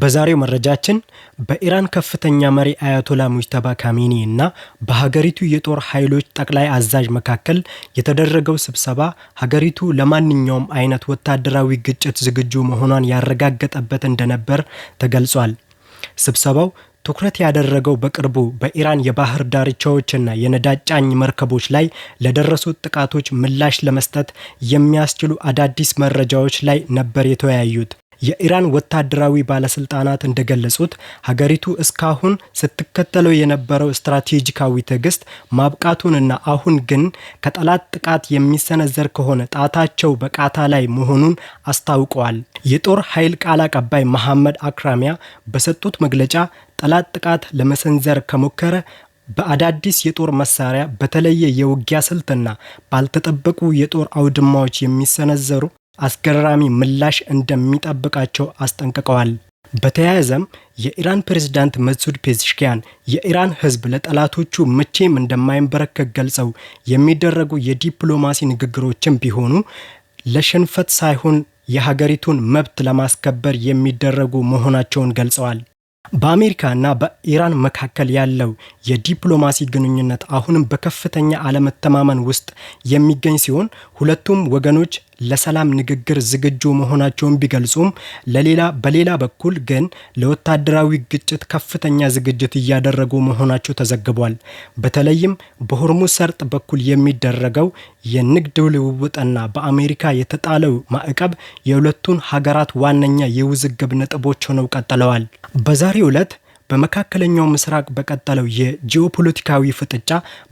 በዛሬው መረጃችን በኢራን ከፍተኛ መሪ አያቶላ ሙጅተባ ካሜኒ እና በሀገሪቱ የጦር ኃይሎች ጠቅላይ አዛዥ መካከል የተደረገው ስብሰባ ሀገሪቱ ለማንኛውም አይነት ወታደራዊ ግጭት ዝግጁ መሆኗን ያረጋገጠበት እንደነበር ተገልጿል። ስብሰባው ትኩረት ያደረገው በቅርቡ በኢራን የባህር ዳርቻዎችና የነዳጅ ጫኝ መርከቦች ላይ ለደረሱት ጥቃቶች ምላሽ ለመስጠት የሚያስችሉ አዳዲስ መረጃዎች ላይ ነበር የተወያዩት። የኢራን ወታደራዊ ባለስልጣናት እንደገለጹት ሀገሪቱ እስካሁን ስትከተለው የነበረው ስትራቴጂካዊ ትዕግስት ማብቃቱንና አሁን ግን ከጠላት ጥቃት የሚሰነዘር ከሆነ ጣታቸው በቃታ ላይ መሆኑን አስታውቀዋል። የጦር ኃይል ቃል አቀባይ መሐመድ አክራሚያ በሰጡት መግለጫ ጠላት ጥቃት ለመሰንዘር ከሞከረ በአዳዲስ የጦር መሳሪያ፣ በተለየ የውጊያ ስልትና ባልተጠበቁ የጦር አውድማዎች የሚሰነዘሩ አስገራሚ ምላሽ እንደሚጠብቃቸው አስጠንቅቀዋል። በተያያዘም የኢራን ፕሬዝዳንት መሱድ ፔዜሽኪያን የኢራን ሕዝብ ለጠላቶቹ መቼም እንደማይንበረከክ ገልጸው የሚደረጉ የዲፕሎማሲ ንግግሮችም ቢሆኑ ለሽንፈት ሳይሆን የሀገሪቱን መብት ለማስከበር የሚደረጉ መሆናቸውን ገልጸዋል። በአሜሪካና በኢራን መካከል ያለው የዲፕሎማሲ ግንኙነት አሁንም በከፍተኛ አለመተማመን ውስጥ የሚገኝ ሲሆን፣ ሁለቱም ወገኖች ለሰላም ንግግር ዝግጁ መሆናቸውን ቢገልጹም በሌላ በኩል ግን ለወታደራዊ ግጭት ከፍተኛ ዝግጅት እያደረጉ መሆናቸው ተዘግቧል። በተለይም በሆርሙዝ ሰርጥ በኩል የሚደረገው የንግድ ልውውጥና በአሜሪካ የተጣለው ማዕቀብ የሁለቱን ሀገራት ዋነኛ የውዝግብ ነጥቦች ሆነው ቀጥለዋል። በዛሬው ዕለት በመካከለኛው ምስራቅ በቀጠለው የጂኦፖለቲካዊ ፍጥጫ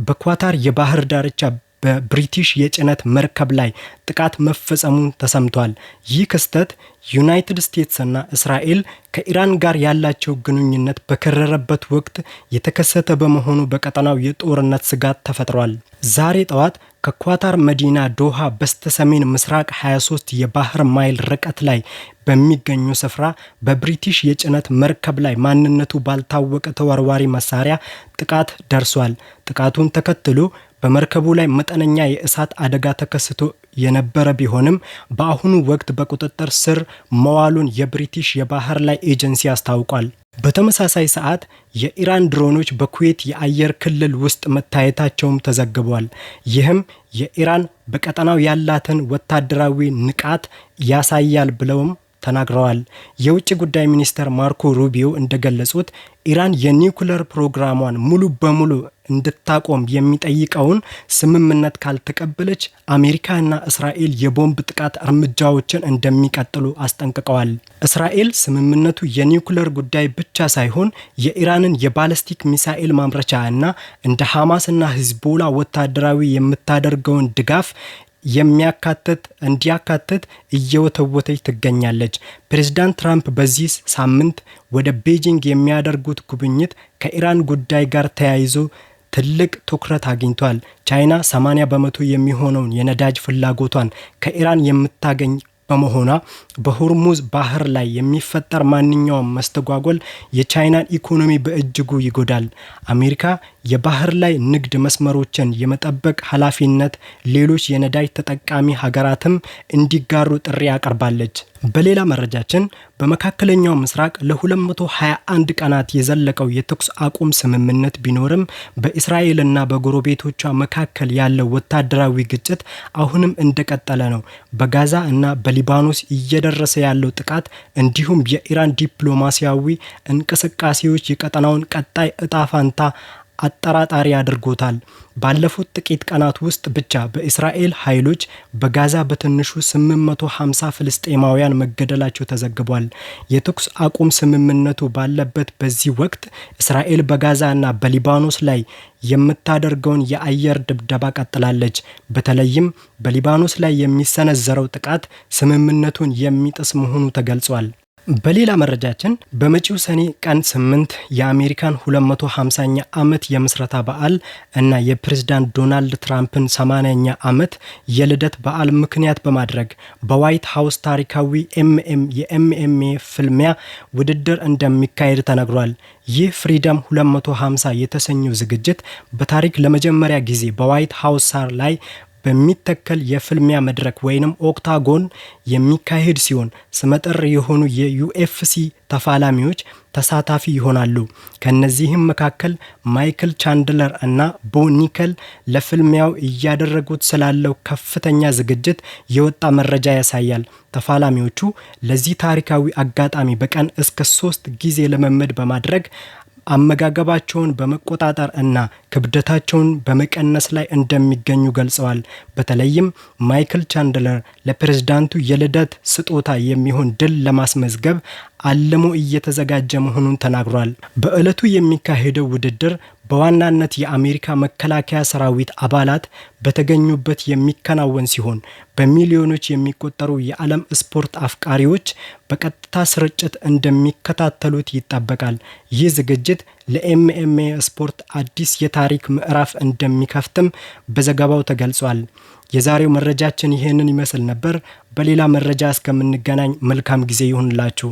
በኳታር የባህር ዳርቻ በብሪቲሽ የጭነት መርከብ ላይ ጥቃት መፈጸሙን ተሰምቷል። ይህ ክስተት ዩናይትድ ስቴትስ እና እስራኤል ከኢራን ጋር ያላቸው ግንኙነት በከረረበት ወቅት የተከሰተ በመሆኑ በቀጠናው የጦርነት ስጋት ተፈጥሯል። ዛሬ ጠዋት ከኳታር መዲና ዶሃ በስተሰሜን ምስራቅ 23 የባህር ማይል ርቀት ላይ በሚገኙ ስፍራ በብሪቲሽ የጭነት መርከብ ላይ ማንነቱ ባልታወቀ ተወርዋሪ መሳሪያ ጥቃት ደርሷል። ጥቃቱን ተከትሎ በመርከቡ ላይ መጠነኛ የእሳት አደጋ ተከስቶ የነበረ ቢሆንም በአሁኑ ወቅት በቁጥጥር ስር መዋሉን የብሪቲሽ የባህር ላይ ኤጀንሲ አስታውቋል። በተመሳሳይ ሰዓት የኢራን ድሮኖች በኩዌት የአየር ክልል ውስጥ መታየታቸውም ተዘግቧል። ይህም የኢራን በቀጠናው ያላትን ወታደራዊ ንቃት ያሳያል ብለውም ተናግረዋል። የውጭ ጉዳይ ሚኒስትር ማርኮ ሩቢዮ እንደገለጹት ኢራን የኒውክለር ፕሮግራሟን ሙሉ በሙሉ እንድታቆም የሚጠይቀውን ስምምነት ካልተቀበለች አሜሪካና እስራኤል የቦምብ ጥቃት እርምጃዎችን እንደሚቀጥሉ አስጠንቅቀዋል። እስራኤል ስምምነቱ የኒውክለር ጉዳይ ብቻ ሳይሆን የኢራንን የባለስቲክ ሚሳኤል ማምረቻ እና እንደ ሐማስና ሂዝቦላ ወታደራዊ የምታደርገውን ድጋፍ የሚያካትት እንዲያካትት እየወተወተች ትገኛለች። ፕሬዚዳንት ትራምፕ በዚህ ሳምንት ወደ ቤጂንግ የሚያደርጉት ጉብኝት ከኢራን ጉዳይ ጋር ተያይዞ ትልቅ ትኩረት አግኝቷል። ቻይና 80% የሚሆነውን የነዳጅ ፍላጎቷን ከኢራን የምታገኝ በመሆኗ በሆርሙዝ ባህር ላይ የሚፈጠር ማንኛውም መስተጓጎል የቻይናን ኢኮኖሚ በእጅጉ ይጎዳል። አሜሪካ የባህር ላይ ንግድ መስመሮችን የመጠበቅ ኃላፊነት ሌሎች የነዳጅ ተጠቃሚ ሀገራትም እንዲጋሩ ጥሪ አቅርባለች። በሌላ መረጃችን በመካከለኛው ምስራቅ ለ221 ቀናት የዘለቀው የተኩስ አቁም ስምምነት ቢኖርም በእስራኤልና በጎረቤቶቿ መካከል ያለው ወታደራዊ ግጭት አሁንም እንደቀጠለ ነው። በጋዛ እና በሊባኖስ እየደረሰ ያለው ጥቃት እንዲሁም የኢራን ዲፕሎማሲያዊ እንቅስቃሴዎች የቀጠናውን ቀጣይ እጣ ፋንታ አጠራጣሪ አድርጎታል። ባለፉት ጥቂት ቀናት ውስጥ ብቻ በእስራኤል ኃይሎች በጋዛ በትንሹ 850 ፍልስጤማውያን መገደላቸው ተዘግቧል። የተኩስ አቁም ስምምነቱ ባለበት በዚህ ወቅት እስራኤል በጋዛ እና በሊባኖስ ላይ የምታደርገውን የአየር ድብደባ ቀጥላለች። በተለይም በሊባኖስ ላይ የሚሰነዘረው ጥቃት ስምምነቱን የሚጥስ መሆኑ ተገልጿል። በሌላ መረጃችን በመጪው ሰኔ ቀን 8 የአሜሪካን 250ኛ ዓመት የምስረታ በዓል እና የፕሬዝዳንት ዶናልድ ትራምፕን 80ኛ ዓመት የልደት በዓል ምክንያት በማድረግ በዋይት ሀውስ ታሪካዊ የ MMA ፍልሚያ ውድድር እንደሚካሄድ ተነግሯል። ይህ ፍሪደም 250 የተሰኘው ዝግጅት በታሪክ ለመጀመሪያ ጊዜ በዋይት ሀውስ ሳር ላይ በሚተከል የፍልሚያ መድረክ ወይንም octagon የሚካሄድ ሲሆን ስመጥር የሆኑ የ UFC ተፋላሚዎች ተሳታፊ ይሆናሉ። ከነዚህም መካከል ማይክል ቻንድለር እና ቦ ኒከል ለፍልሚያው እያደረጉት ስላለው ከፍተኛ ዝግጅት የወጣ መረጃ ያሳያል። ተፋላሚዎቹ ለዚህ ታሪካዊ አጋጣሚ በቀን እስከ 3 ጊዜ ልምምድ በማድረግ፣ አመጋገባቸውን በመቆጣጠር እና ክብደታቸውን በመቀነስ ላይ እንደሚገኙ ገልጸዋል። በተለይም ማይክል ቻንድለር ለፕሬዝዳንቱ የልደት ስጦታ የሚሆን ድል ለማስመዝገብ አልሞ እየተዘጋጀ መሆኑን ተናግሯል። በዕለቱ የሚካሄደው ውድድር በዋናነት የአሜሪካ መከላከያ ሰራዊት አባላት በተገኙበት የሚከናወን ሲሆን በሚሊዮኖች የሚቆጠሩ የዓለም ስፖርት አፍቃሪዎች በቀጥታ ስርጭት እንደሚከታተሉት ይጠበቃል። ይህ ዝግጅት ለ MMA ስፖርት አዲስ የታሪክ ምዕራፍ እንደሚከፍትም በዘገባው ተገልጿል። የዛሬው መረጃችን ይህንን ይመስል ነበር። በሌላ መረጃ እስከምንገናኝ መልካም ጊዜ ይሁንላችሁ።